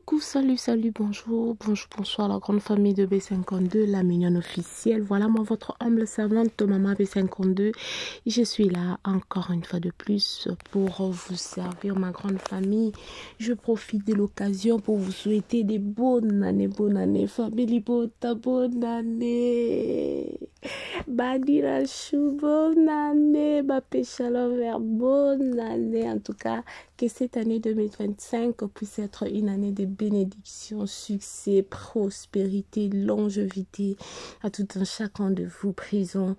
Coucou, salut, salut, bonjour, bonjour, bonsoir, la grande famille de B52, la mignonne officielle. Voilà moi, votre humble servante, maman B52. Je suis là encore une fois de plus pour vous servir, ma grande famille. Je profite de l'occasion pour vous souhaiter des bonnes années, bonne année, famille Bota, bonne année. Badira Chou, bonne année, Bapé bonne année. En tout cas, que cette année 2025 puisse être une année de bénédiction, succès, prospérité, longévité à tout un chacun de vous présents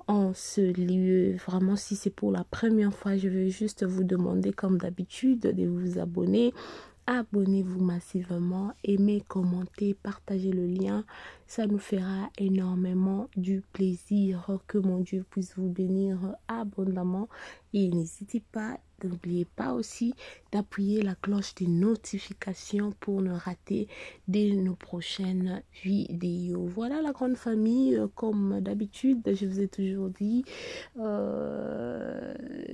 en ce lieu. Vraiment, si c'est pour la première fois, je veux juste vous demander, comme d'habitude, de vous abonner. Abonnez-vous massivement, aimez, commentez, partagez le lien. Ça nous fera énormément du plaisir. Que mon Dieu puisse vous bénir abondamment. Et n'hésitez pas, n'oubliez pas aussi d'appuyer la cloche des notifications pour ne rater dès nos prochaines vidéos. Voilà la grande famille, comme d'habitude, je vous ai toujours dit,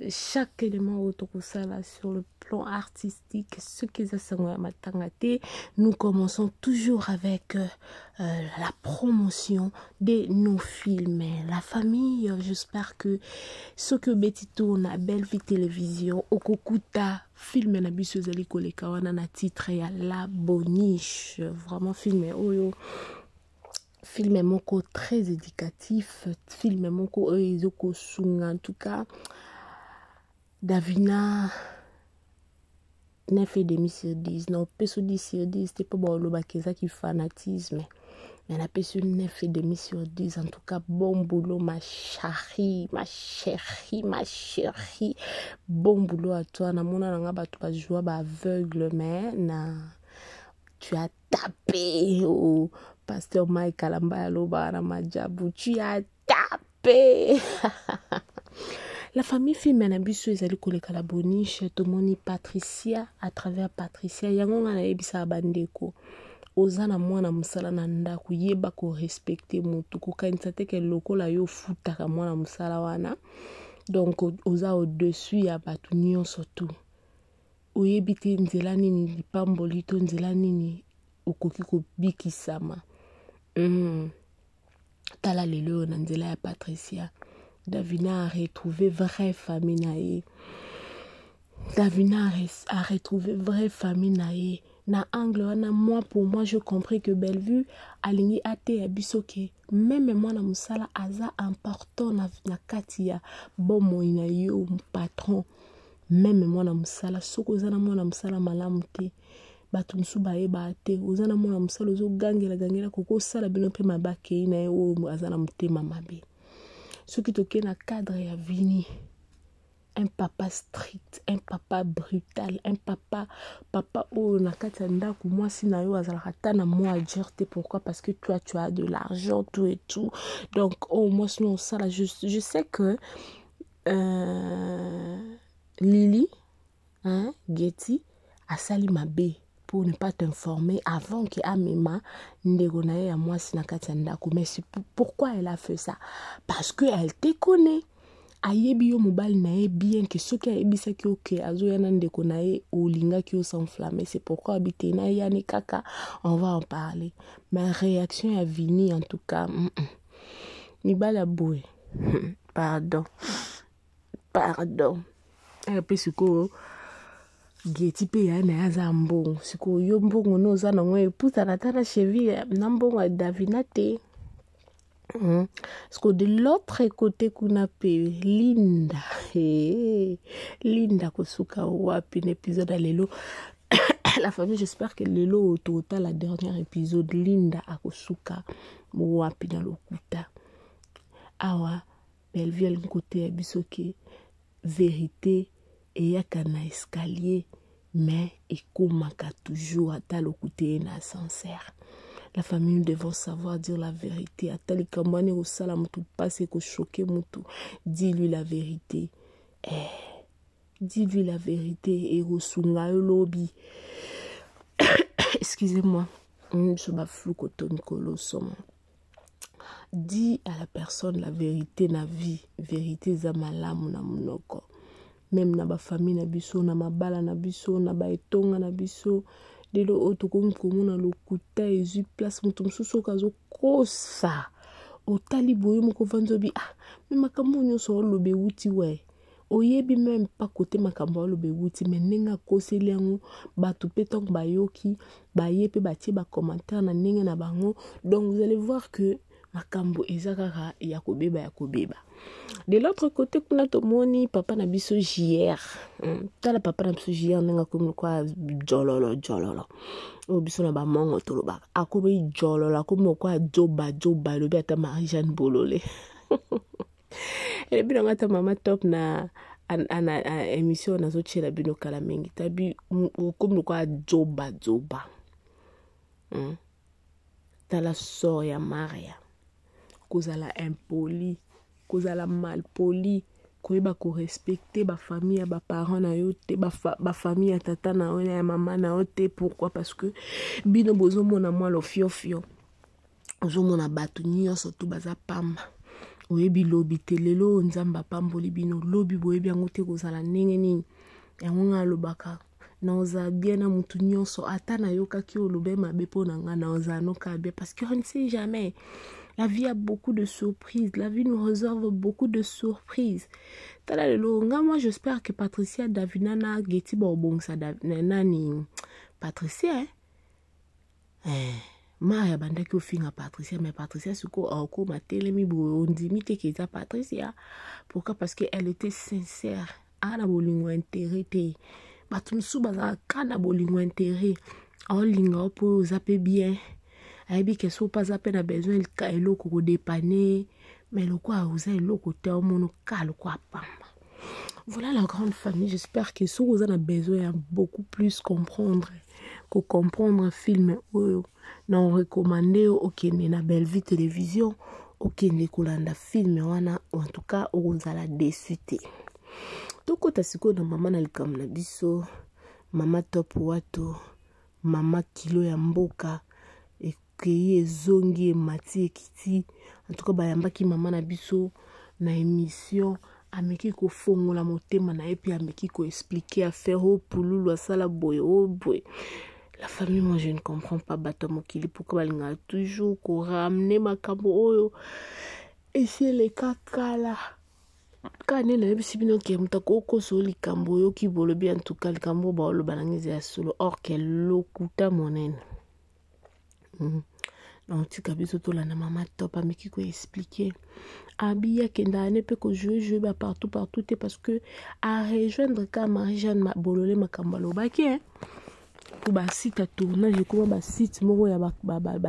chaque élément autour de ça là, sur le plan artistique, ce qui est nous commençons toujours avec la promotion de nos films. La famille, j'espère que ce que Betty tourne à Belle Vie Télévision, Okokuta, film na biso ezali koleka wana na titre ya La Boniche. Vraiment film oyo, film moko très éducatif, film moko oyo ezokosunga. En tout cas, Davina 9,5 sur 10. Non, peso 10 sur 10, c'est pas bon lobaki ezaki fanatisme. Mais na peso 9,5 sur 10. En tout cas, bon boulot, ma chérie, ma chérie, ma chérie. Bon boulot à toi. Na mona nanga bato ba joie ba aveugle, mais na tu as tapé au pasteur Mike Kalamba aloba na majabu. Tu as tapé. La famille film na biso ezali koleka la boniche, tomoni Patricia à travers Patricia yango nga nayebisaka bandeko oza na mwana mosala na ndako, yeba ko respecter motu, kokanisa te ke lokola yo futaka mwana mosala wana, donc oza au-dessus ya bato nyonso tu. Oyebi te nzela nini lipamboli to nzela nini okoki kobikisama. Tala lelo na nzela ya Patricia, Davina a retrouvé vraie famille na ye. Davina a retrouvé vraie famille na ye. Na angle wana, moi pour moi je compris que Bellevue alingi ate ya biso ke même mwana mosala aza important na kati ya bomoi na yo patron. Même mwana mosala, soki oza na mwana mosala malamu te, bato mosusu bayeba te, oza na mwana mosala ozogangela gangela kokosala bino mpe mabe akei na ye oyo aza na motema mabe. Soki tokei na cadre ya Vini, un papa strict, un papa brutal, un papa, papa oyo na kati ya ndako mwasi na yo azalaka ata na mot à dire te. Pourquoi? Parce que toi tu as de l'argent, tout et tout. Donc oh mwasi na osala, je sais que Lily, hein, Getty asali mabe pour ne pas t'informer avant que amema ndeko na ye ya mwasi na kati ya ndako. Mais c'est pourquoi elle a fait ça? Parce que elle te connaît. Ayebi yo mobali na ye bien que soki ayebisaki yo ke azoya na ndeko na ye, olingaki yo s'enflammer. C'est pourquoi habite na ye yani kaka, on va en parler. Mais réaction ya Vini en tout cas, mibali ya boye. Pardon. Pardon. Pe sikoyo Getty pe ya na ye aza mbongo. Sikoyo yo mbongo no oza nango epusana ata na cheville na mbongo ya Davina te. Parce que de l'autre côté kuna pe Linda, hey, Linda kosuka wapi na épisode ya lelo. La famille, j'espère que lelo total la dernière épisode Linda akosuka wapi na lokuta. Awa Bellevue alingi koteya biso ke vérité eyaka na escalier mais ekomaka toujours ata lokuta ye na ascenseur. La famille, nous devons savoir dire la vérité. Ata likambo wana ekosala motu mpasi, ekochoke motu, dis-lui la vérité. Dis-lui la vérité ekosunga yo lobi. Excusez-moi, biso baflu koto mikolo somo. Dis à la personne la vérité na vie. Vérité eza malamu na monoko. Même na ba famille na biso, na mabala na biso, na ba etonga na biso. Lelo oyo tokomi komona lokuta ezwi place, moto mosusu oyo azokosa, otali boye moko ovandi obi ah, me makambo nyonso oloba ewuti we, oyebi meme pas kote makambo aloba ewuti, me ndenge akoseli yango bato mpe ntango bayoki baye mpe batie bacommentaire na ndenge na bango. Donc vous allez voir que makambo eza kaka ya kobeba ya kobeba. De l'autre côté kuna tomoni papa na biso JR. Tala papa na biso JR ndenge akomi lokola jololo jololo oyo biso na bamongo tolobaka, akomi jololo, akomi lokola joba joba, elobi ata Marie Jeanne Bolole. Elobi nanga ata mama top na na émission nazotiela bino kala mingi, tabi okomi lokola joba joba. Tala sort ya Maria, kozala impoli, kozala malpoli, koyeba korespecte bafamille ya baparent na yo te, bafamille ya tata na yo na ya mama na yo te. Pourquoi? Parce que bino bozomona mwa lofiofio, ozomona bato nyonso tu baza pamba, oyebi lobi te. Lelo oyo Nzambe apamboli bino, lobi boyebi yango te kozala ndenge nini. Yango nga alobaka naozala bien na mutu nyonso, ata nayokaki olobe mabe mpo na nga, naozala noka bien, parce que on ne sait jamais. La vie a beaucoup de surprises, la vie nous réserve beaucoup de surprises. Tala lelo nga, moi j'espère que Patricia Davina na Getty baobongisa nani Patricia, eh? Maria abandaki ofinga Patricia, mais Patricia sikoyo akoma telemi boye, ondimi te ke eza Patricia. Pourquoi? Parce que elle était sincère, aa na bolingo intérêt te. Bato mosusu bazalaka na bolingo intérêt, aolinga yo mpo oza mpe bien, ayebi ke so mpe aza mpe na besoin eloko kodepane, mais lokola oza eloko te, omona ka lokola pamba. Voilà la grande famille. J'espère que si vous avez besoin de beaucoup plus comprendre, que comprendre film oyo, na recommander okende na Bellevue Télévision, okende kolanda film wana, en tout cas okozala déçu te. Tokota sikoyo na mama na likambo na biso, mama Top Wato, mama kilo ya mboka, ekei ezongi emati ekiti. En tout cas bayambaki mama na biso na émission, ameki kofongola motema na ye mpe ameki koexplike affaire oyo pululu asala boye oyo boye. La famille, moi je ne comprends pas bato ya mokili pourquoi balingaka toujours koramener makambo oyo esi eleka kala. Kaka nde nayebisi bino ke moto akokosa oyo likambo oyoki bolobi, en tout cas likambo oyo baoloba nanga eza ya solo, or ke lokuta monene. Donc tika biso tolanda mama Top ameki koexplike. Abi akendaka ne mpe kojoue joue ba partout partout te, parce que arejoindre ka Marie Jeanne Bolole makambo alobaki, eh? Po basite ya tournage ekoma basite moko ya ba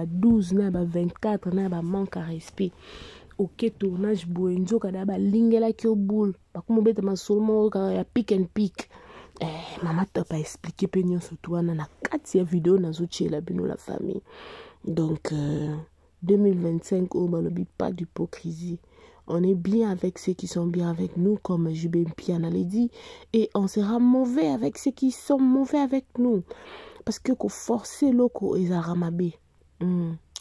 12 na ya ba 24 na ya ba manque à respect. Oke tournage boye, nzoka da balingelaki yo boule, bakoma obeta masolo moko kaka ya pick and pick. Mama Top a expliqué mpe nyonso tu wana na kati ya video nazotiela bino, la famille. Donc 2025 oyo balobi pas d'hypocrisie. On est bien avec ceux qui sont bien avec nous, comme JB Mpiana l'a dit, et on sera mauvais avec ceux qui sont mauvais avec nous. Parce que ko forcer loko ezalaka mabe.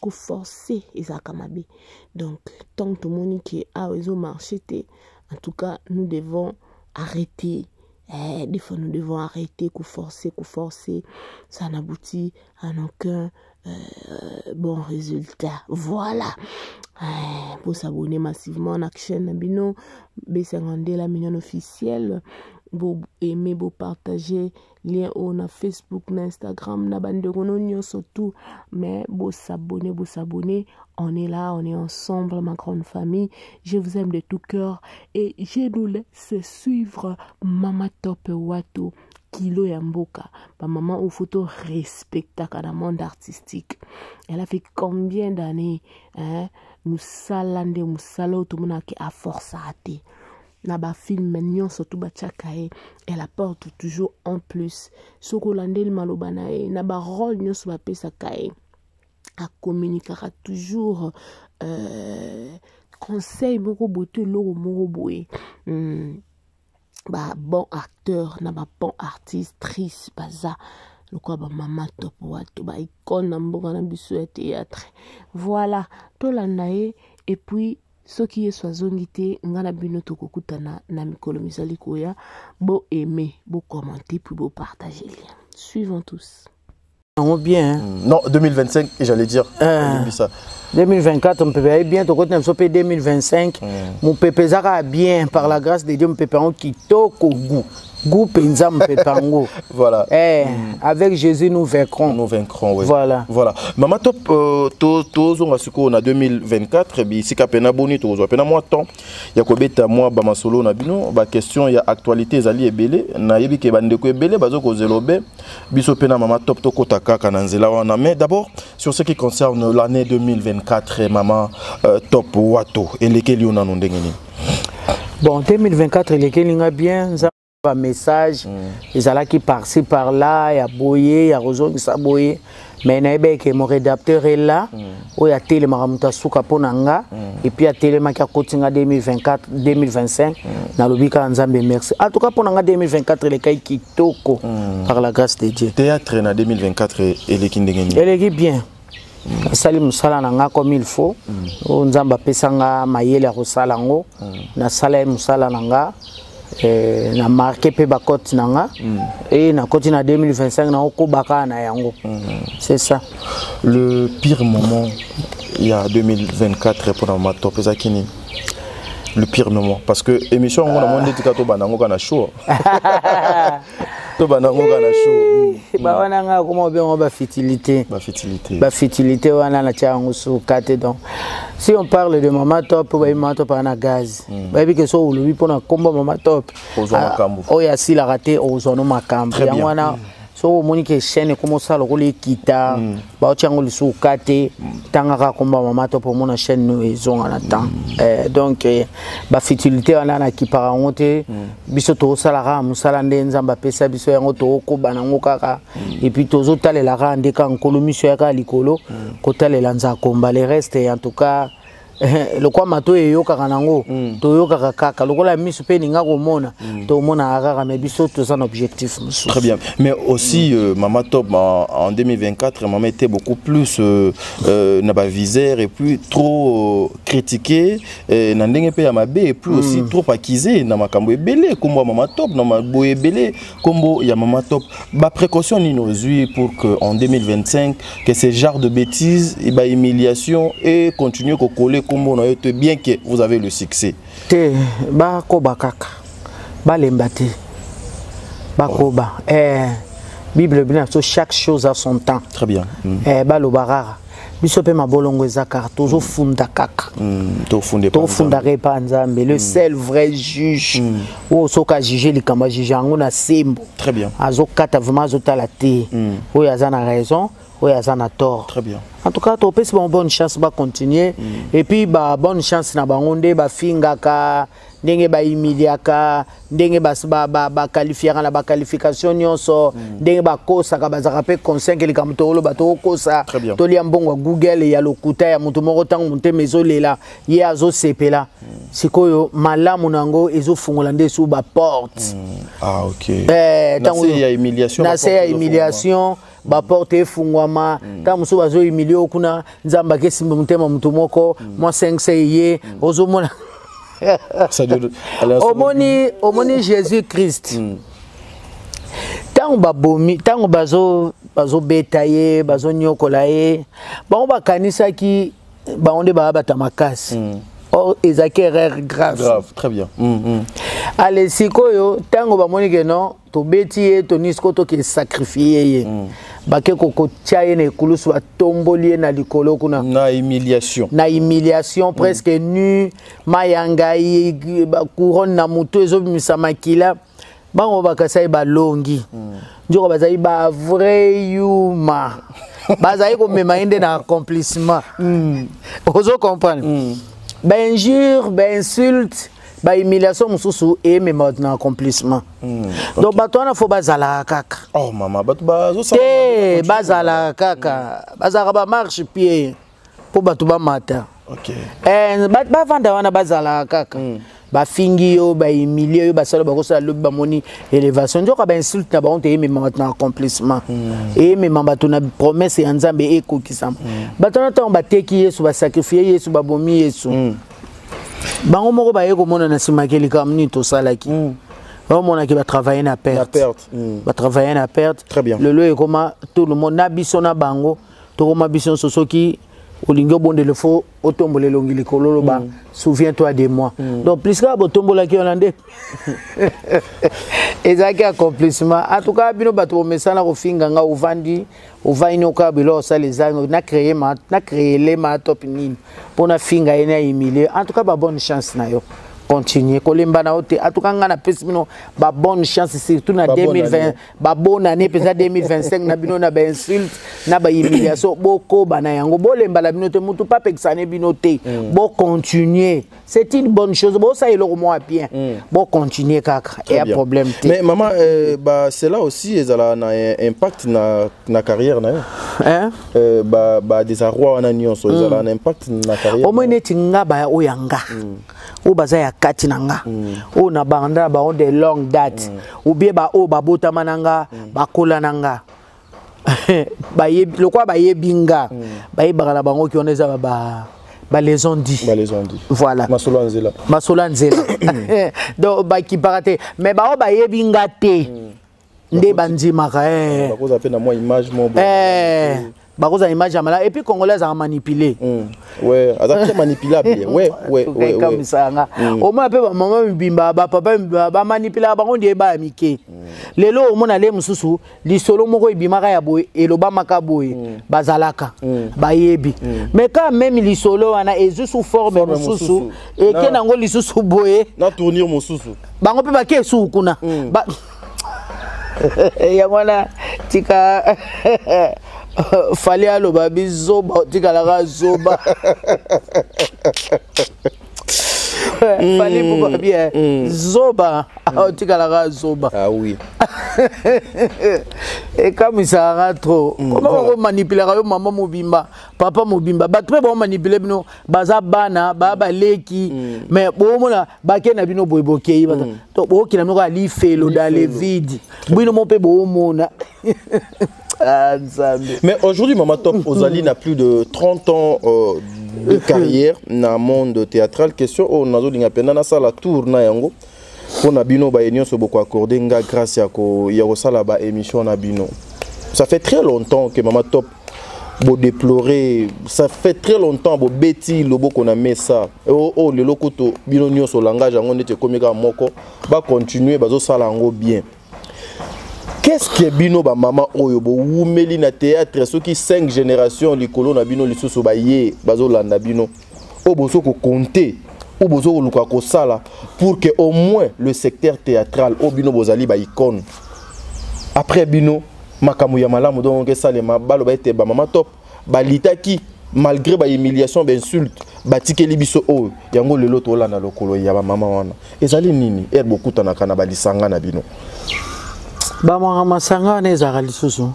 Ko forcer ezalaka mabe. Donc tant que tomoni ke awa ezo marcher te, en tout cas nous devons arrêter. Des fois nous devons arrêter ko forcer, ko forcer, ça n'aboutit à aucun bon résultat. Voilà. Pour s'abonner massivement à la chaîne bino B52 la mignonne officielle, bo aimer, bo partager lien oyo na Facebook, na Instagram, na bandeko no nyonso tout, mais bo s'abonner, bo s'abonner. On est là, on est ensemble, ma grande famille. Je vous aime de tout cœur et je nous laisse suivre Mama Top Wato, kilo ya mboka, ba maman oyo faut to respectaka na monde artistique. Elle a fait combien d'années, hein? Musala nde musala oyo tomonaka a força te. Na ba film nyonso tu batiaka ye, elle apporte toujours en plus. Soki olandeli maloba na ye, na ba rôle nyonso bapesaka ye, akommunikaka toujours conseil moko boye to eloko moko boye. Ba bon acteur na ba bon artiste trice baza lokola ba mama Top Wato, ba icône na mboka na biso ya théâtre. Voilà, tolanda ye, et puis soki Yesu azongi te, nga na bino tokokutana na mikolo mizali koya. Bo aimer, bo commenter, puis bo partager lien. Suivons tous. Yango bien. Non, 2025, j'allais dire. Ça. 2024 mopepe aye bien, tokoti na biso mpe 2025. Mopepe eza kaka bien, par la grâce de Dieu. Mopepe yango kitoko, goût goût mpenza mopepe yango. Voilà. Eh, avec Jésus nous vaincrons. Nous vaincrons, oui. Voilà. Voilà. Mama Top, tozonga sikoyo na 2024, bisika pena boni tozwa pena mwa temps ya kobeta mwa bamasolo na bino. Baquestion ya actualité ezali ebele. Nayebi ke bandeko ebele bazokozela obe biso mpe na Mama Top tokota kaka na nzela wana. Mais d'abord, sur ce qui concerne l'année 2024, Mama Top Wato, elekeli yo nano ndenge nini? Bon, 2024 elekeli nga bien. Nzambe, bamessage ezalaki par-ci par-là, ya boye, ya kozongisa boye, mais nayebi ke mon rédempteur est là, oyo atelemaka moto asuka mpo na nga. Et puis atelemaki, akoti nga 2024, 2025. Nalobi kaka Nzambe merci. En tout cas, mpo na nga 2024 elekai kitoko, par la grâce de Dieu. Théâtre na 2024 eleki ndenge nini? Eleki bien. Nasali mosala na nga comme il faut. Oyo Nzambe apesa nga mayele ya kosala yango, nasala ye mosala na nga, na marqué mpe bacote na nga e nakoti na 2025, nakokoba kaka na yango. C'est ça. Le pire moment ya 2024 mpona Mama Top ezalaki nini, le pire moment? Parce que émission yango namoni ndeti kaka tobanda yango kaka na show, tobanda yango kaka na show. Bawana nga akoma obengo bafutilité. Bafutilité. Bafutilité wana natia yango suka te. Donc si on parle de Mama Top, bayebi Mama Top aza na gaz. Bayebi ke so olobi mpona nkombo Mama Top, ozwa makambo. Oyo asilaka te, ozwa no makambo. Très bien. Yango wana soki omoni ke chaîne ekoma osala lokola ekita, baotia yango lisusu ka te. Ntanga kaka komba Mama Top, omona chaîne no ezonga na temps. Donc bafutilité wana nakipaka yango te. Biso tozosala kaka mosala nde Nzambe apesa biso yango, tokokoba nango kaka. Et puis tozotalela kaka nde kaka Nkolo, miso ya kaka likolo, kotalela nzakomba. Le reste, en tout cas, lokwa mato eyokaka nango, toyokaka kaka lokola miso mpe elinga komona, tomonaka kaka, mais biso toza na objectif mosusu. Très bien. Mais aussi, Mama Top, en 2024, Maman était beaucoup plus na ba viseur et puis trop critiqué, na ndenge pe ya mabe, et puis aussi trop accusé na makambo ebele, kombo ya Mama Top, na makambo ebele, kombo ya Mama Top. Ba précaution nini ozwi pour que en 2025, que ce genre de bêtises et ba humiliation et continuer ko coller kombo na yo te, bien que vous avez le succès? Te, bakoba kaka, balemba te, bakoba. Bible bina so chaque chose a son temps. Très bien. Baloba kaka, biso mpe mabolongo eza kaka, tozofunda kaka. Tofunde pa. Tofundaka epa Nzambe, le seul vrai juge, oyo soki ajuge likambo, ajuge yango na sembo. Très bien. Azokata vraiment, azotala te oyo aza na raison, oyo aza na tort. Très bien. En tout cas, topesi bango bonne chance, bacontinue. Et puis ba bonne chance na bango nde bafingaka, ndenge bahumiliaka, ndenge baqualifiaka na baqualification nyonso, ndenge bakosaka, bazalaka mpe conscient ke likambo tokoloba tokokosa. Très bien. Tolia mbongo ya Google ya lokuta ya moto moko. Ntango motema ezolela ye, azosepela. Sikoyo malamu na yango ezofungola nde esu baporte. Ah, ok. Eh, Na se ya humiliation, na se ya baporte. Humiliation, baporte efungwama. Ntango mosusu bazohumilie yo kuna, Nzambe akesimba motema motu moko mwa 5 ye ozomona. Ça donne- Alors, Omoni Jésus Christ, ntango babomi, ntango bazobeta ye, bazonyokola ye, bango bakanisaki bango nde baya bata makasi. Or ezalaki erreur grave. Grave, très bien. Ale sikoyo ntango bamoni ke non, tobeti ye, toni sikoyo toke sacrifier ye, bake kokotia ye na ekulusu, batomboli ye na likolo kuna. Na humiliation. Na humiliation, presque nu, mayanga, couronne na motu ezobimisa makila. Bango bakasa ye balongi, nzoka bazali bavrai yuma, bazali komema ye nde na accomplissement. Ozo comprendre? Bainjure, bainsulte, bahumiliation mosusu eyemema bato na accomplissement. Donc bato wana fo bazalaka kaka. Oh mama, bato bazosala. Te, bazalaka kaka, bazalaka bamarche pied mpo bato bamata. Eh, bavanda wana, bazalaka kaka. Bafingi yo, bahumilie yo, basala, bakosala, lobi bamoni élévation. Nzoka bainsulte na bango te eyemema bato na accomplissement, eyemema bato na promesse ya Nzambe ekokisama. Bato wana ntango bateki Yesu, basacrifie Yesu, babomi Yesu, bango moko baye komona na nsima ke likambo nini tosalaki. Baomonaki batravaille na perte, Na perte. Batravaille na perte. Très bien. Lelo ekoma tout le monde na biso na bango, tokoma biso nyonso. Soki olingi obondela, fo otombola elongi likolo, oloba: "Souviens toi de moi." Donc plus kaka botombolaki wana nde ezalaki accomplissement. En tout cas, bino bato bomesana kofinga nga, ovandi ovandi okoya biloko osala ezangi na créer ma na créele ma top nini mpo nafinga ye na humilie. En tout cas, babonne chance na yo, continue kolemba na yo te. En tout cas, nga napesi bino babonne chance, surtout na Ba bonne 2020 année. Babonne année mpenza 2025 na bino, na bainsulte na bahumiliation, bokoba na yango, bolemba na bino te, mutu mpe apekisane bino te. Bocontinue, c'est une bonne chose, bosala eloko moko ya bien, bocontinue kaka, eya Bien. problème te. Mais maman, bah, c'est là aussi ezala na impact na carrière na yo. Hein? Ba désarroi wana nyonso ezala na impact na carrière. Omoi neti nga baya oyo ya nga, oyo baza ya kati na nga, oyo na banda na bango de longue date, ou bien baoyo babotama na nga, bakola na nga, bayebi lokola bayebi nga, bayebaka na bango ki wana eza ba les on dit. Ba les on dit. Voilà. Masolo ya nzela. Masolo ya nzela. Donc bakipaka te, mais bao bayebi nga te nde bandimaka, eh. Bakoza mpe na mwa image mo boye. Eh, bakozala image ya malamu. Et puis congolais azalaka manipulé. Ouais, aza très manipulable. Ouais. Ekamisaka nga, omona mpe bamama mibimba, bapapa mibimba, bamanipulaka bango nde baya mike. Lelo omona le mosusu lisolo moko ebimaka ya boye, elobamaka boye, bazalaka bayebi, mais quand même lisolo wana ezwi sous forme Forme mosusu, mosusu. eke nango lisusu boye. Na tournure mosusu. Bango mpe bake esuku kuna. Yango wana tika Fally aloba bizoba, otikalaka zoba. Fally pourquoi bien zoba, otikalaka zoba. Ah oui. Ekamisaka nga trop koma bakomanipulaka yo, mama mobimba, papa mobimba, bato mpe baomanipule bino, baza bana baya baleki, mais bomona bake na bino boye, bokei to bookenda bino kaka lifelo dans le vide, bino mo mpe boomona. Ah, Nzambe. Mais aujourd'hui, Mama Top, ozali na plus de 30 ans de carrière dans le monde théâtral. Question oyo nazolinga mpenza nasala tour na yango mpona bino baye nyonso bokoaccorde nga grâce ya kosala baémission na bino. Ça fait très longtemps que Mama Top bodéplorer, ça fait très longtemps bobeti loboko na mesa oyo oh, lelo kutu bino nyonso langage yango neti ekomi kaka moko, bacontinue bazosala yango bien. Qu'est-ce que bino bamama oyo bowumeli na théâtre, soki 5 génération likolo na bino lisusu baye bazolanda bino, oyo bozo kocompter, oyo bozo koluka kosala pour que au moins le secteur théâtral oyo bino bozali baicône, après bino makambo ya malamu donc esalema, baloba ete bamama Top balitaki malgré bahumiliation, bainsulte, batikeli biso oyo yango lelo tolanda lokolo ya bamama wana ezali nini ere bokutanaka na balisanga na bino? Bamaka masanga wana ezalaka lisusu.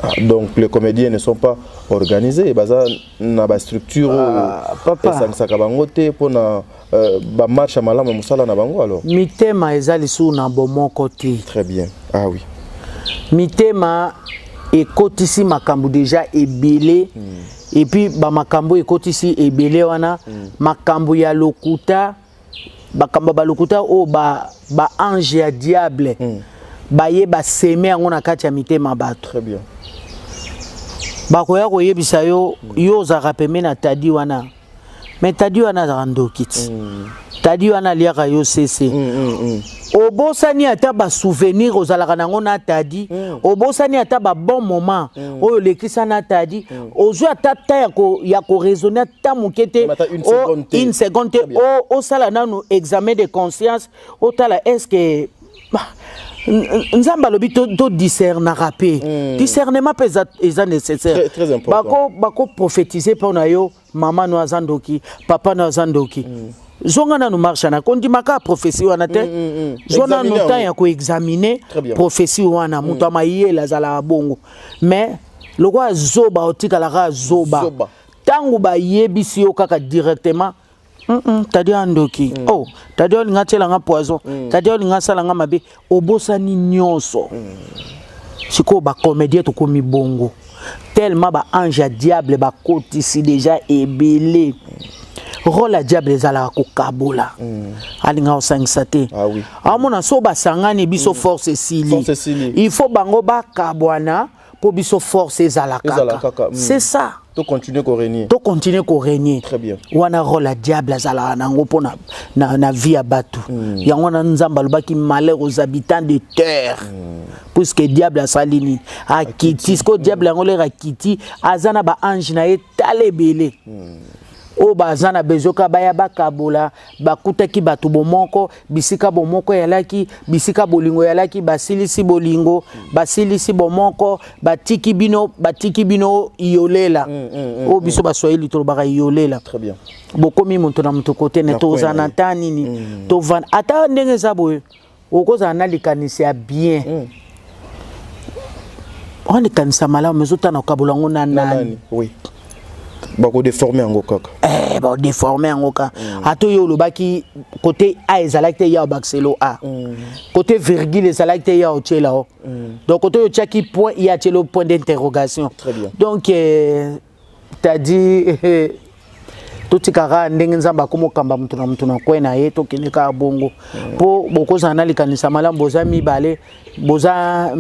Ah, donc les comédiens ne sont pas organisés, baza na bastructure oyo Ah, papa. esangisaka bango te mpona bamarche ya malamu ya mosala na bango alors? Mitema eza lisusu na bomoko te. Très bien, ah oui. Mitema ekotisi makambo déjà ebele, et puis bamakambo ekotisi ebele wana, makambo ya lokuta, makambo ya balokuta oyo baange ya diable baye baseme yango na kati ya mitema bato. Très bien. Bakoya koyebisa yo, yo ozalaka pembe na tadi wana, mais tadi wana azalaka ndoki ti, tadi wana aliaka yo sese. Obosani ata basouvenir ozalaka nango na tadi, obosani ata babon moment oyo olekisa na tadi, ozwi ata ta ya koraisonner ata moke te. Même ata une seconde te. Une seconde te. Très bien. Osala nanu examen de conscience, otala est ce que bah, Nzambe alobi todiscernaka mpe, discernement mpe eza nécessaire. Très, très important. Bako prophétise mpo na yo, mama no aza ndoki, papa no aza ndoki. Zonga nanu marche na kondimaka prophétie wana te, zwa nanu Examiner temps yango. ya koexamine Très bien. prophétie wana. Moto ya mayele azalaka bongo, mais lokola zoba otikalaka zoba. Zoba. Ntango bayebisi yo kaka directement, tadi ya ndoki, oh tadi olinga atielanga poison, tadi olinga asalanga mabe, obosani nyonso. Sikoyo bacomédien tokomi bongo tellement baange ya diable bakotisi déjà ebele. Rôle ya diable ezalaka kokabola. Alingaka kosangisa te. Ah oui. Amona so basangani, biso force esili. Force esili. Il faut bango bakabwana mpo biso force ezala Ezala kaka. kaka. C'est ça. To continuer ko régner. To continuer korégner. Très bien. Wana rôle ya diable azalaka nango mpo na vie ya bato. Yango wana Nzambe alobaki: "Malheur aux habitants de terre", puisque diable asali nini? Akiti. Siko diable yango lere akiti, aza na baange na ye, tala ebele oyo baza na besoin kaka baya bakabola. Bakutaki bato bomoko, bisika bomoko eyalaki, bisika bolingo eyalaki, basilisi bolingo, basilisi bomoko, batiki bino, batiki bino iyolela, oyo biso Baswahili tolobaka iyolela. Très bien. Bokomi moto na moto kote ne. Na Tozala coin na na ta nini, tovanda ata ndenge eza boye, okozala na likanisi ya bien, wana likanisi malamu, ezotana kokabola yango na Na nani? Nani? Oui. Bakodéforme yango kaka. Eh, badéforme yango kaka. Ata oyo olobaki, côté a ezalaki te, ya obakiselo a, côté virgule ezalaki te, ya otiela o. Donc côté oyo otiaki point, ya atiela o point d'interrogation. Très bien. Donc t'as dit totikaka ndenge Nzambe akomokamba moto na moto na kwe na ye, tokende kaka bongo, mpo bokozala na likanisa malamu, boza mibale, boza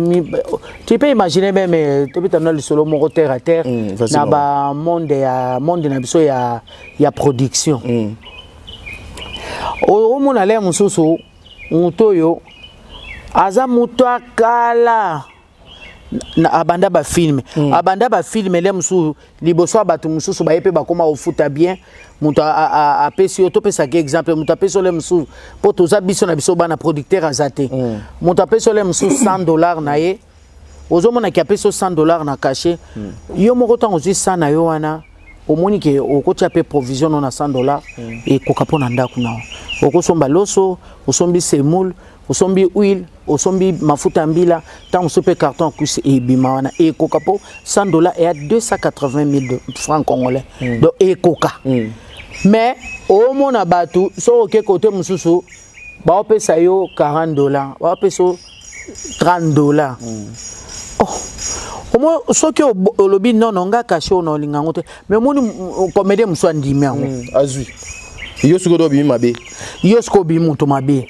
tu peux imaginer même, tobeta na lisolo moko terre à terre. Vas-y, Na maman. Bamonde ya monde na biso ya production, omona le mosusu, moto oyo aza moto akala abanda bafilme, abanda bafilme le mosusu liboso ya bato mosusu, baye mpe bakóma kofuta bien. Moto apesi yo, topesaki exemple, moto apesi yo le mosusu, mpo toza biso na biso bana producteur aza te, moto apesi yo le mosusu 100 $ na ye, ozomonaki apesi yo 100 $ na cachet. Yo moko ntango ozwi 100 na yo wana, omoni ke okotia mpe provision no na 100 $ ekoka mpo na ndako na yo, okosomba loso, osombi semoule, osombi huile, osombi mafuta ya mbila, ntango mosusu mpe carton ya cuisse ebima wana, ekoka mpo 100 $ eya 280 000 francs congolais. Donc ekoka. Mais omona bato, soki oke kote mosusu, baopesa yo 40 $, baopesa yo 30 $. Oh, omo soki olobi nono, nga cachet oyo na olinga yango te, mais omoni comédien mosusu andimi yango. Azwi yo, sikoyo obimi mabe. Yo sikoyo obimi moto mabe,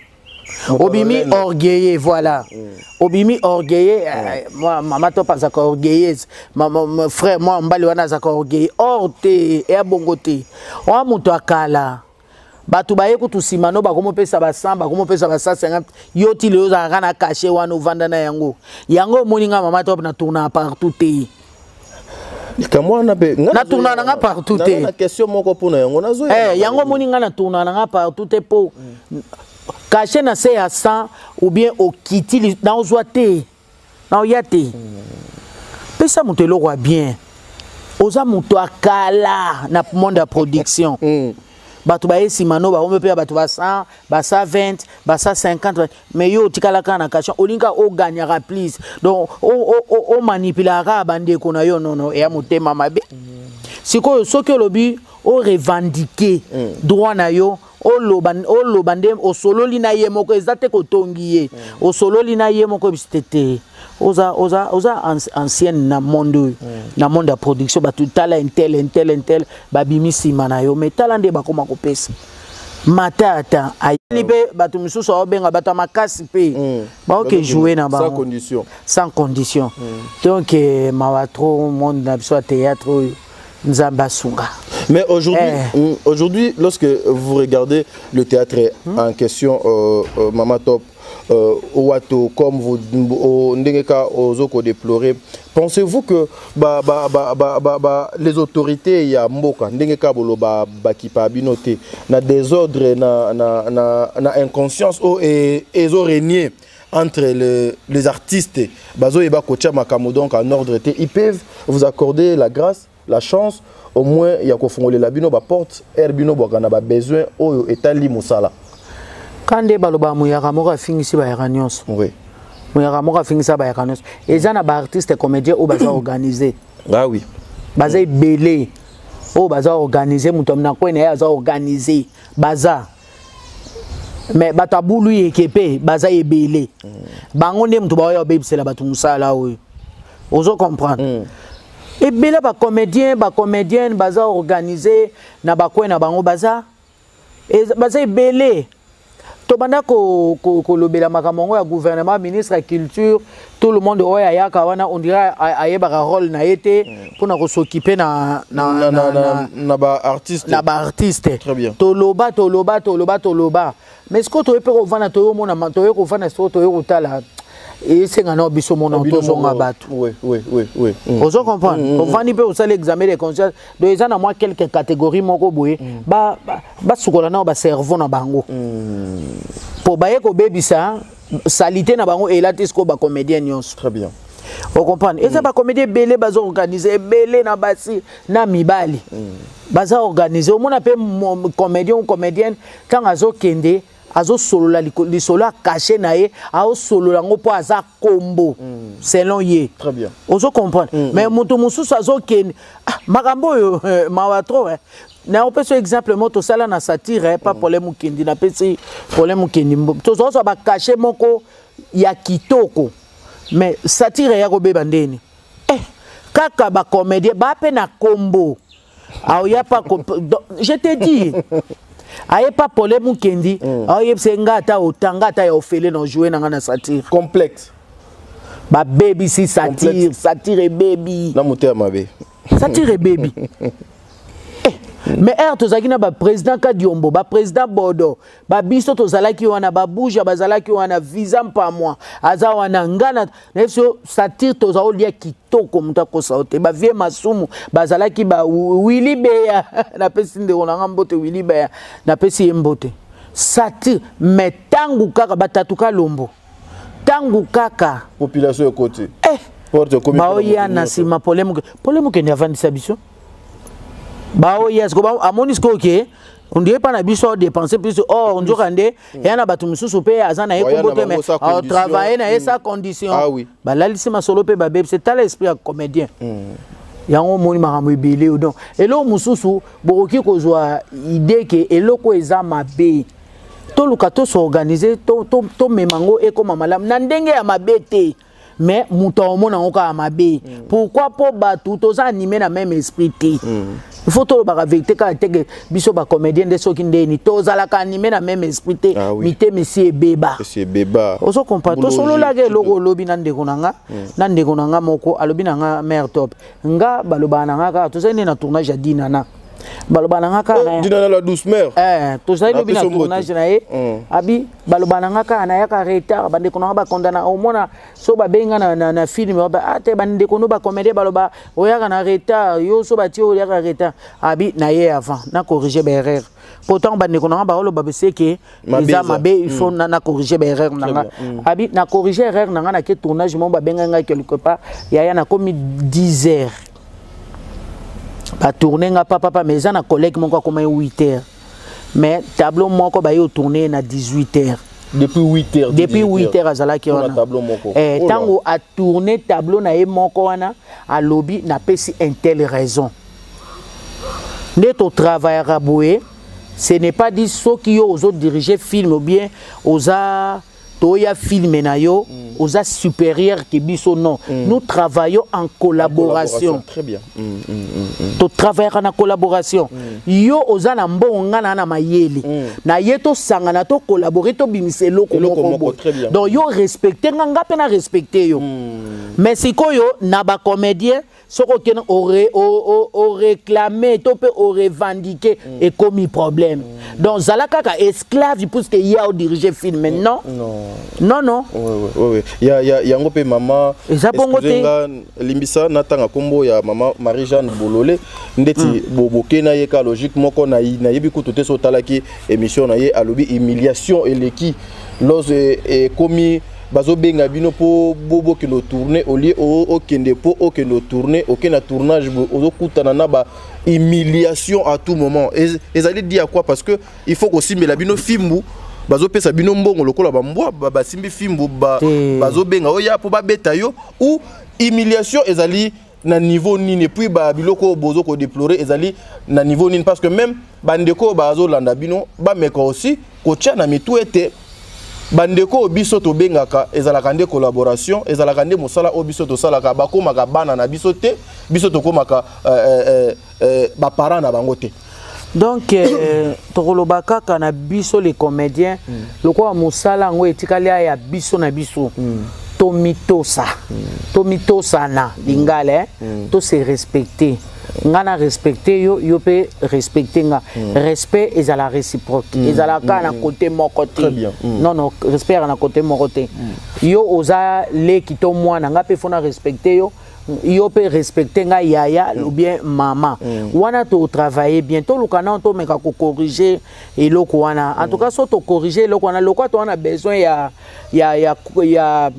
obimi orgueilleux, voilà. Obimi orgueilleux. Moi, mama to azalaka orgueilleuse, frère mwa mobali wana azalaka orgueilleux. Or te, eya bongo te. Oa moto akala, bato baye kutu nsima no, bakomopesa ba 100, bakomopesa ba 150. Yo ti lelo ozalaka na cachet wana, ovanda na yango. Yango omoni nga mama to na tourna partout te. Likambo wana mpe. Na tourna na nga partout te. Na question moko mpona yango nazoya. Eh, yango omoni nga na tourna na nga partout te, mpo cachet na se ya 100 ou bien okiti, naozwa te, naoya te. Pesa moto eloko ya bien. Oza moto akala na monde ya production, bato baye nsima no, bakomi mpe ya bato ba 100, ba 120, ba 150, mais yo otikala kaka na cachet, olingi kaka ogagnaka plus, donc omanipulaka kaka bandeko na yo. Nono, eya motema mabe. Sikoyo soki olobi orevendique droit na yo, oloba, oloba nde osololi na ye moko, eza te kotongi ye, osololi na ye moko, ebisi te te, oza ancienne na monde oyo, na monde ya production, bato tala un tel, un tel, un tel, babimi nsima na yo, mais tala nde bakóma kopesa mata ata ayeli mpe bato mosusu, aobenga bato ya makasi mpe baoke joue na Sans bango. Condition. Sans condition. Donc mawa trop, monde na biso ya théâtre oyo, Nzambe asunga. Mais aujourd'hui, Eh. aujourd'hui, lorsque vous regardez le théâtre en question, Mama Top, Owato, comme vous, ndenge ka ozoko déplorer, pensez-vous que ba, les autorités ya mboka, ndenge ka bolo ba ba kipa bino te, na désordre, na inconscience o et ezo régner entre les artistes, bazo yeba kotia makambo donc en ordre te, ils peuvent vous accorder la grâce, la chance au moins ya kofongolela bino baporte aire bino bwaka na babesoin oyo etali mosala? Ka nde baloba, moyaka moko afingisi bayaka nyonso. Moyaka moko afingisa bayaka nyonso. Eza na baartiste comédien oyo baza organisé. Ah oui. Baza ebele oyo baza organisé, moto na kwe na ye aza organisé, baza. Mais bato abulu yeke mpe baza ebele. Bango nde moto baoya obebisela bato mosala oyo, ozo comprendre? Ebele bacomédien, bacomédienne baza organisé na bacoin na bango, baza baza ebele. Tobanda kolobela makambo yango ya gouvernement, ministre ya culture, tout le monde oyo ayaka wana, on dirait ayebaka rôle na ye te mpona kos'occuper na, na, na, na, na, na baartiste. Na baartiste. Très bien. Toloba, toloba, toloba, toloba, mais sikoyo toye mpe kovanda, toyomona, toye kovanda sikoyo, toye kotala, esenga na biso mona tozonga bato. Ozo comprendre? Ovandi mpe osala examen de conscience. Donc eza na mwa quelque catégorie moko boye, basukola nao bacerveau na bango mpo baye kobebisa saleté na bango elati sikoyo bacomédien nyonso. Très bien. Ocomprendre? Eza bacomédien ebele baza organise, ebele na basi na mibali baza organise. Omona mpe comédien ou comédienne, ntango azokende, azosolola lisolo ya cachet na ye, aosolola yango mpo aza kombo selon ye. Très bien. Ozo comprendre? Mais moto mosusu azokende, ah, makambo oyo mawa trop, eh. Naopesa exemple moko tosala na satire, eh, pa problème mokendi, napesi problème mokendi, tozozwa bacachet moko ya kitoko, mais satire ya kobeba ndeni, eh, kaka bacomédien baa mpe na kombo aoya pa. Je te dis, aye pa pole mokendi, aoyebisa nga ata otanga ata ya ofele na ojoue na nga na satire. Complexe. Babebisi satire, satire ebebi. Na motema mabe. Satire ebebi, eh, mais ere tozalaki na baprésident Kadiombo, baprésident Bodo, babiso tozalaki wana, babuja bazalaki wana, visa mpamwa aza wana, nga na biso satire toza olia kitoko, moto akosa yo te. Bavie masumu bazalaki, ba Wili Beya, napesi ndeko na nga mbote, Wili Beya, napesi ye mbote. Satire, mais ntango kaka batatuka lombo, ntango kaka population ekoti, eh, baoya na nsima, problème, problème okende avandisa biso, baoya siko amoni sikoyo ke ondie mpa na biso aodepense plus or nzoka nde eya na bato mosusu mpe aza na ye kombo te, mais aotravaille na ye sa condition. Ah oui. Balalisi masolo mpe babebisi. Tala esprit ya comédien yango, omoni makambo ebele. Donc eloko mosusu bokoki kozwa idée ke eloko eza mabe, toluka tos'organiser, tomema yango ekóma malamu na ndenge ya mabe te, mais moto aomona yango kaka mabe. Pourquoi? Mpo bato toza animé na même esprit te. Il faut tolobaka vérité kaka te ke biso bacomédien nde soki ndeni tozalaka animé na même esprit te. Ah oui. Mitema esi ebeba. Esi ebeba. Ozo comprendre? Tosololaka eloko olobi na ndeko na nga, na ndeko na nga moko alobi na nga: "Mare top, nga balobaka na nga kaka, tozali nde na tournage ya Dinana, balobaka na nga kaka na Dinana la douce mère. Eh, tozali lobi na Napesi yo mbote. tournage na ye. Abi balobaka na nga kaka nayaka retard, bandeko na nga bakondana. Omona so babenga na film, ah te, bandeko no bacomédien baloba oyaka na retard, yo so batie oyaka retard." Abi na ye avant na corriger baerreur, pourtant bandeko na nga baoloba beseke Mabe. Eza Eza. mabe, il faut na corriger baerreur na nga. Abi na corriger erreur na nga, nake tournage mo babenga ngai quelque part, yaya, nakomi 10 heures, batourne nga papapa, mais eza na collègue moko akoma ye 8 heures, mais tableau moko baye otourne na 18 heures. Depuis 8 heures? Depuis 8 heures azalaki Mpona wana. Tableau moko. Eh, Oh là. ntango atourne tableau na ye moko wana, alobi napesi un telle raison nde totravaillaka boye. Ce n'est pas dit soki yo ozodirige film ou bien oza toya film na yo, oza supérieur ke biso. Non, nous travaillons en collaboration. Très bien. Totravaillaka na collaboration. Yo oza na mbongo, nga na mayele na ye, tosangana, tocollabore, tobimisa eloko Eloko moko moko, boye. Très bien. Donc yo respecte nga, nga mpe na respecte yo. Mais sikoyo na bacomédien, soki okende oréclame to mpe orevendique, ekomi problème. Donc zala kaka esclave puisque ye aodirige film. Non. Non. Non, non. Ouais. Ya, yango mpe mama. Eza bongo te. Excusez nga, limbisa, natanga nkombo ya mama Marie-Jeanne Bolole ndeti boke na ye ka logique moko nayebi kutu te. So otalaki émission na ye, alobi humiliation eleki lorsque ekomi bazobenga bino mpo bokende otourne, olie okende mpo okende otourne, okende na tournage boye, ozokutana na ba humiliation à tout moment. Ezali di à quoi? Parce que il faut kosimbela bino fimbu, bazopesa bino mbongo lokola bambwa, basimbi fimbu, Te. bazobenga oya mpo babeta yo, ou humiliation ezali na niveau nini? Et puis babiloko oyo bozo kodéplore ezali na niveau nini? Parce que même bandeko oyo bazolanda bino, bameka aussi kotia na mitu ete Bandeko oyo biso tobengaka, ezalaka nde collaboration, ezalaka nde mosala oyo biso tosalaka. Bakomaka bana na biso te, biso tokomaka baparent na bango te. Donc tokoloba kaka na biso les comédiens, lokola mosala yango etikali ya biso na biso, tomitosa, tomitosana lingala, eh? To se respecter. Nga na respecte yo, yo mpe respecte nga. Respect ezala réciproque, ezala kaka na côté moko te. Très bien. Non, non, respect ezala na côté moko te. Yo oza leki to mwana, nga mpe faut na respecte yo, yo mpe respecte nga yaya ou bien mama. Wana totravaille bien, toluka nano tomeka kocorriger eloko wana. En tout cas, so tocorriger eloko wana, lokwa to wana besoin ya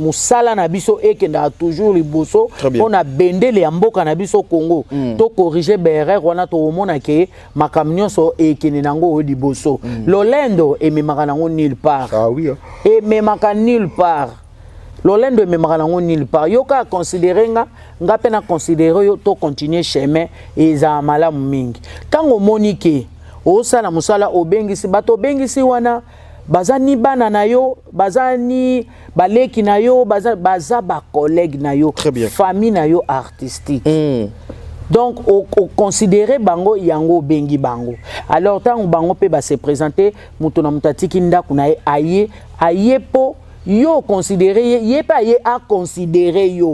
mosala na biso ekendaka toujours liboso Très bien. mpona bendele ya mboka na biso Congo. Tocorriger baerreur wana, tokomona ke makambo nyonso ekende nango oyo liboso. Lolendo ememaka nango nulle part. Ah oui, hein. Ememaka nulle part. Lolendo ememaka nango nulle part. Yo kaka considere nga, nga mpe na considere yo, tocontinue chemin, ezala malamu mingi. Ntango omoni ke osala mosala, obengisi bato, obengisi wana baza ni bana na yo, baza ni baleki na yo, baza bacollègue na yo. Très bien. Famille na yo artistique. Donc oconsidere bango yango, obengi bango. Alors ntango bango mpe base présente, moto na moto atiki ndako na ye, aye mpo yo oconsidere ye, ye mpe aye aconsidere yo.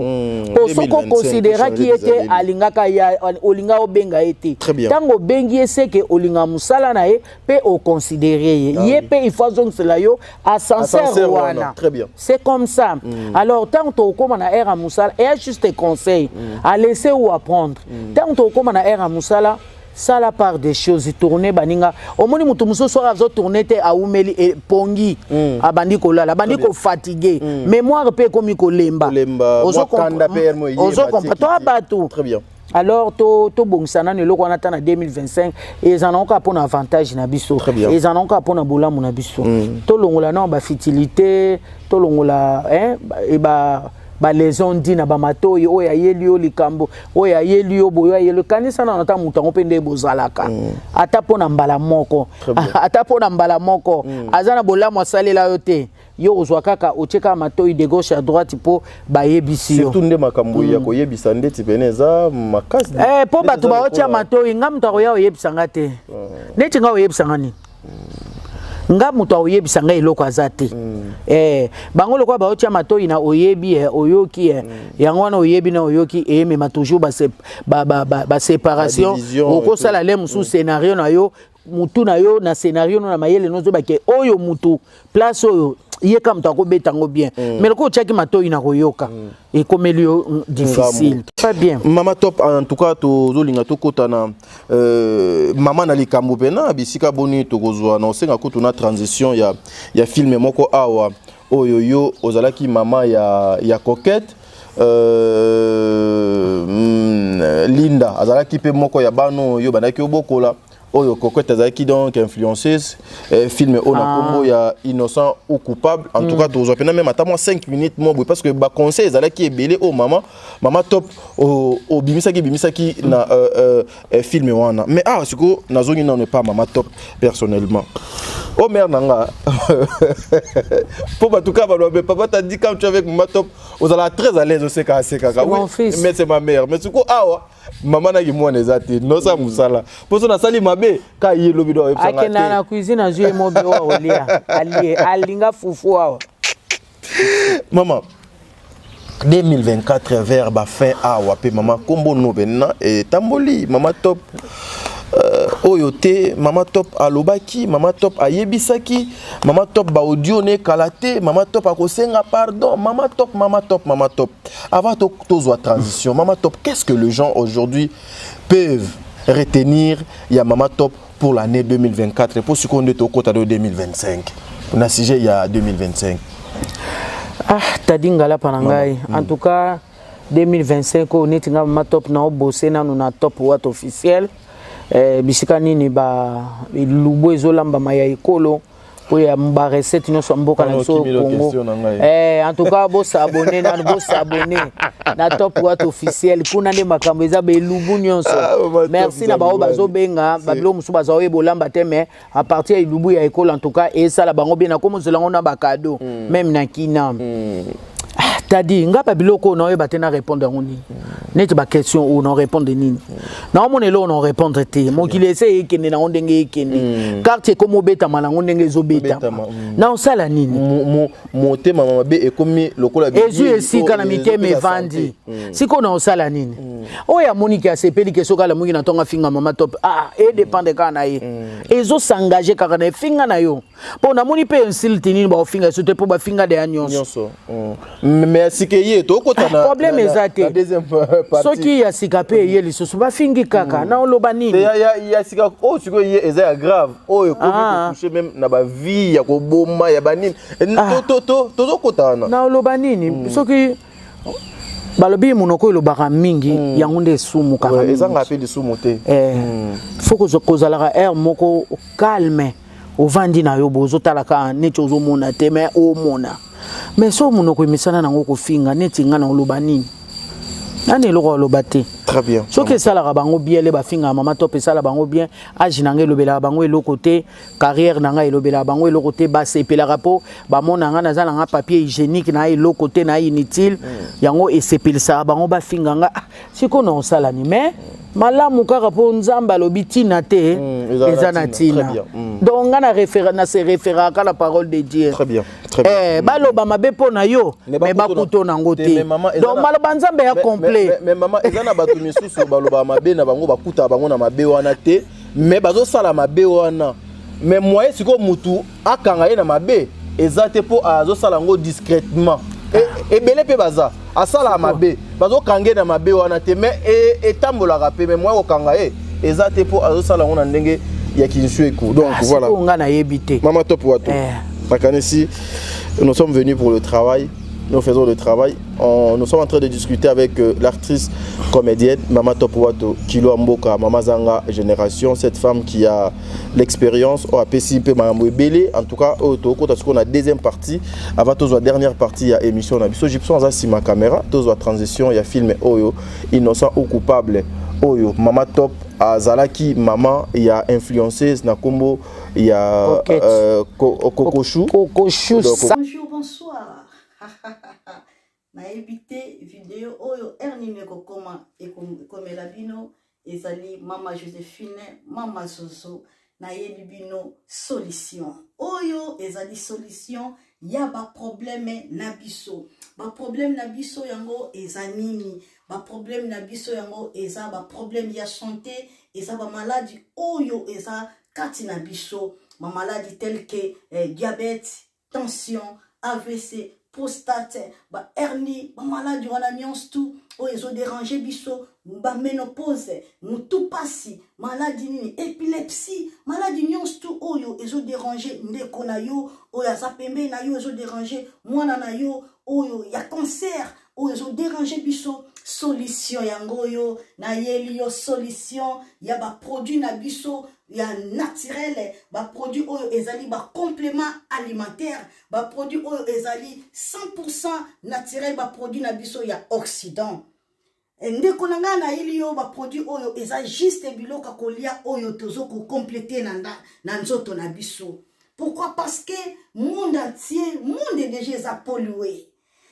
Po soki 2025, oconsideraki ye te, changer. Alingaka ya olinga obenga ye te. Très bien. Ntango obengi ye, seke olinga mosala na ye mpe oconsidere ye. Ye mpe il faut azongisela yo ascenseur Ascenseur wana. wana. Très bien. C'est comme ça. Alors ntango tokóma na ère ya mosala, eya juste conseil à laisser ou à prendre. Ntango tokóma na ère ya mosala, sala part des choses, tourne baninga. Omoni moto mosusu oyo azotourne te, awumeli epongi, abandi kolala, abandi kofatigue, mémoire mpe ekomi kolemba. Kolemba, mwa kanda mpe mo eyeba, Ozokompa to tie. bato. Très bien. Alors tobongisa nano eloko wana ata na 2025, eza nango kaka mpona avantage na biso. Très bien. Eza nango kaka mpona bolamu na biso. Tolongola nano bafutilité, tolongola, hein, ba ndi na bamatoi oyo ayeli yo likambo, oyo ayeli yo boye, oyo ayeli yo. Kanisa nano ata moto yango mpe nde bozalaka, ata mpo na mbala moko, Très bien. ata mpo na mbala moko aza na bolamu asalela yo te, yo ozwa kaka, otie kaka matoi de gauche à droite mpo bayebisi yo. Surtout nde makambo ya koyebisa ndeti pene eza makasi. Eh, mpo Ndeti bato eza baotia lokola- matoi. Nga moto akoya oyebisa nga te. Neti nga, oyebisa nga nini? Nga moto akoyebisa nga eloko aza te. Bango lokola baotia matoi na oyebi, oyoki, yango wana oyebi na oyoki eyemema toujours baséparation. Ba division. Okosala le mosusu scénario na yo, mutu na yo na scénario no na mayele nozobake oyo mutu place oyo ye ka moto akobeta yango bien, mais lokola otiaki matoi na koyoka, ekomeli yo difficile, pas bien. Mama Top, en tout cas tozolinga tokɔta na mama na likambo mpena bisika boni tokozwa na osenga kutu na transition ya film moko awa oyo yo ozalaki mama ya Coquette. Linda azalaki mpe moko ya bana oyo bandaki obokola, oyo Coquette azalaki donc influenceuse. Film oyo na kombo ya Innocent ou coupable. En tout cas tozwa mpena même ata mwa 5 minutes mo boye, parce que baconseil ezalaki ebele oyo mama Top obimisaki bimisaki na film wana. Mais awa sikoyo nazongi nano epa mama Top personnellement, o mare na nga, mpo bato kaka baloba: "Papa, t'as dit quand tu es avec mama Top, ozalaka très à l'aise, osekaka sekaka." C'est mon fils. Mais c'est ma mère. Mais sikoyo awa mama naki mwana eza te, nosa mosala mpo so nasali mabe ka ye lobi do oyebisanga Akenda na te. cuisine, azwi ye mobi oyo akolia, alie, alinga fufu awa. Mama, 2024 vers bafin awa mpe mama nkombo no mpena etamboli mama Top, oyo te mama Top alobaki, mama Top ayebisaki, mama Top baaudio ne ekala te, mama Top akosenga pardon, mama Top, mama Top, mama Top. Avant tozwa transition, mama Top, qu'est-ce que les gens aujourd'hui peuvent retenir ya mama Top pour l'année 2024, po sikoyo nde tokota do 2025, na sujet ya 2025? Ah, tadi ngalapa na ngai. En tout cas 2025 oyo, neti nga mama Top, na obose nanu na Top Wat officiel, bisika nini ba elubu ezolambama ya ekolo. Mpo ya barecette nyonso ya mboka na biso Congo. En tout cas, bosabone nanu, bosabone na Top Wat Officiel. Kuna nde makambo eza, belubu nyonso. Merci na bango bazobenga babiloko mosusu, bazwa oyo bolamba te, mais à partir ya elubu ya ekolo, en tout cas esala bango bien. Nakomozela yango na bacadeau même na kina. Tadi nga babiloko oyo naoyeba te na répondre yango nini, neti baquestion oyo na répondre nini, naomona eloko na répondre te. Mokili ese ekende nango ndenge ekende, quartier ekomi obetama nango ndenge ezobetama, na osala nini? Motema mabe ekomi lokola ezwi esika na mitema, evandi sikoyo. Na osala nini? Oyo amoniki asepeli ke soki alamuki na ntongo afinga Mama Top, ah, edépendre kaka na ye, ezosengage kaka na efinga na yo, mpo namoni mpe insulte nini baofinga so te, mpo bafinga deya nyonso. Mais sike ye tokota na problème eza te. Soki ya sika mpe eye lisusu, bafingi kaka, na oloba nini? Ya sika oyo sikoyo ye eza ya grave, oyo ekomi kotouche même na bavie ya koboma ya banini, tozokota wana. Na oloba nini soki balobi monoko elobaka mingi, yango nde esumukaka? Ezanga mpe lisumu te. Faut kozalaka aire moko calme, ovandi na yo, bozotala kaka neti ozomona te, mais omona. Mais so monoko emisana nango kofinga, neti nga na oloba nini? Nani eloko aloba te. Très bien. Soki esalaka bango bien le bafingaka Mama Top, esala bango bien. Age na ngai elobelaka bango eloko te, carrière na ngai elobelaka bango eloko te. Basepelaka mpo bamona ngai naza na nga papier hygiénique na eloko te, na inutile. Yango esepelisaka bango bafinga nga. Sikoyo na osala ni? Mais malamu kaka mpo Nzambe alobi ntina te eza na ntina. Donc nga na se référaka na parole de Dieu. Très bien, très bien. Baloba mabe mpo na yo, mais bakuto nango te. Donc maloba Nzambe ya complet. Mais mama, eza na bato misusu baloba mabe na bango, bakutaka bango na mabe wana te, mais bazosala mabe wana. Mais moyen sikoyo mutu akanga ye na mabe eza te, mpo azosala yango discrètement. Ebele mpe baza asalaka mabe, bazokanga ye na mabe wana te, mais etambolaka mpe, mais moyen kokanga ye eza te, mpo azosala yango na ndenge ya kinsueku. Donc voilà. Nga nayebi te. Mama Top Wato, nakanisi nous sommes venus pour le travail, nous faisons le travail. Nous sommes en train de discuter avec l'actrice comédienne Mama Top Wato, Kilo Mboka, Mama Zanga Génération, cette femme qui a l'expérience au APC pe makambo ebele. En tout cas, oyo tokota sikoyo na deuxième partie, avant tozwa dernière partie ya émission na biso. Gipson aza nsima caméra. Tozwa transition ya film oyo, Innocent ou coupable, oyo Mama Top azalaki mama ya influenceuse na nkombo ya Kokoshu. Kokoshu. Bonjour, bonsoir. Nayebi te video oyo heure nini ekokoma, ekomela bino. Ezali Mama Josephine, Mama Zozo. Nayebi bino solution oyo ezali solution ya baproblème na biso. Baproblème na biso yango eza nini? Baproblème na biso yango eza baproblème ya santé, eza bamaladi oyo eza kati na biso, bamaladi tel que diabète, tension, AVC, prostate, bahernie, bamaladi wana nyonso tu oyo ezodéranger biso, baménopause, motu pasi, maladi nini, épilepsie, maladi nyonso tu oyo ezodéranger ndeko na yo oyo aza pembeni na yo, ezodéranger mwana na yo oyo ya cancer, oyo ezodéranger biso, solution yango oyo nayeli yo, solution ya baproduit na biso ya naturel, baproduit oyo ezali bacomplément alimentaire, baproduit oyo ezali 100 naturel, baproduit na biso ya Occident. Ndeko na ngai, nayeli yo baproduit oyo eza juste biloko ya kolia oyo tozo kocompléter na nzoto na biso. Pourquoi? Parce que monde entier, monde déjà eza pollué,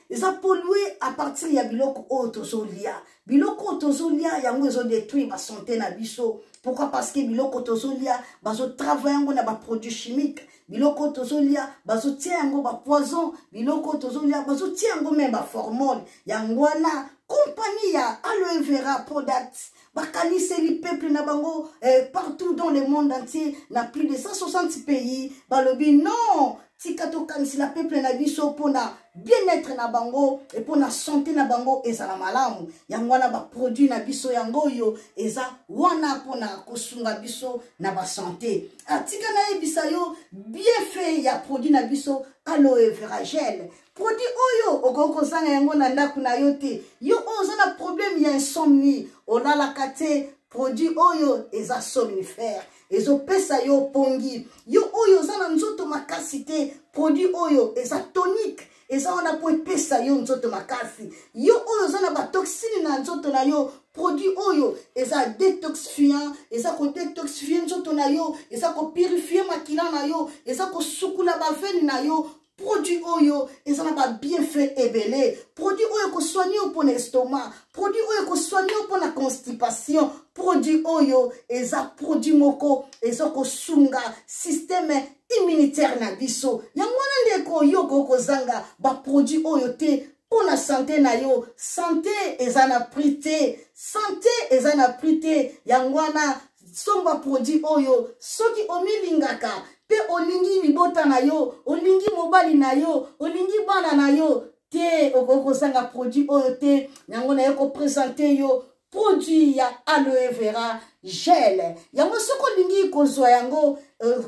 eza pollué à partir ya biloko oyo tozolia. Biloko oyo tozolia yango ezodétruire basanté na biso. Pourquoi? Parce que biloko tozolia, bazotravaille yango na baproduit chimique. Biloko oyo tozolia, bazotia yango bapoison. Biloko oyo tozolia, bazotia yango même baformol. Yango wana compagnie ya Aloe Vera Product bakaniseli peuple na bango partout dans le monde entier, na plus de 160 pays. Balobi non, tika tokanisela peuple na biso mpona bien-être na bango e mpona santé na bango ezala malamu. Yango wana baproduit na biso yango oyo eza wana mpona kosunga biso na basanté. Atika nayebisa yo bienfait ya produit na biso Aloe Vera Gel. Produit oyo okoki kozanga yango na ndako na yo te. Yo oyo oza na problème ya insomnie, olalaka te. Produit oyo eza somnifère, ezopesa yo pongi. Yo oyo oza na nzoto makasi te, produit oyo eza tonique, eza wana mpo epesa yo nzoto makasi. Yo oyo oza na batoxine na nzoto na yo, produit oyo eza detoxifiant, eza kodetoxifie nzoto na yo, eza kopurifie makila na yo, eza kosukula bavene na yo. Produit oyo eza na babienfait ebele. Produit oyo ekosoigne yo mpo na estomac, produit oyo ekosoigne yo mpo na constipation. Produit oyo eza produit moko eza kosunga systeme immunitaire na biso. Yango wana ndeko, yo okoki kozanga baproduit oyo te mpo na sante na yo. Sante eza na prix te, sante eza na prix te. Yango wana somba produit oyo soki omilingaka mpe olingi libota na yo, olingi mobali na yo, olingi bana na yo te, okoki kozanga produit oyo te. Yango naye kopresente yo produit ya aloe vera gel. Yango soki olingi kozwa yango,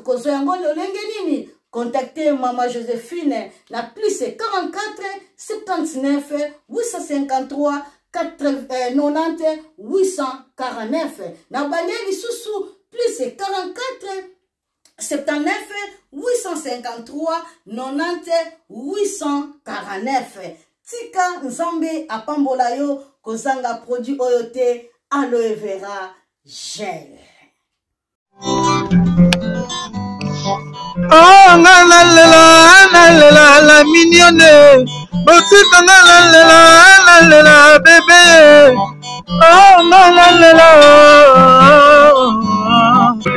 kozwa yango lolenge nini? Contactez Mama Joséphine na plus 44 79 853 90 849. Na bande lisusu plus 44 79 853 90 849. Tika Nzambe apambola yo, kozanga produit oyo te, aloe vera gel. Oh, nga nalela, nalela la mignonne, botika nga nalela, nalela bebe. Oh, nga nalela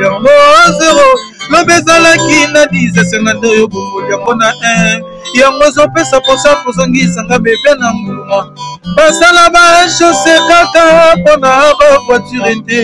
yango zero, lobi ezalaki na 10 esenga nde oyo bongoli yango na 1, yango ezopesa mposa kozongisanga bebe na nguluma. Basala ba chausse kaka mpona ba voiture te.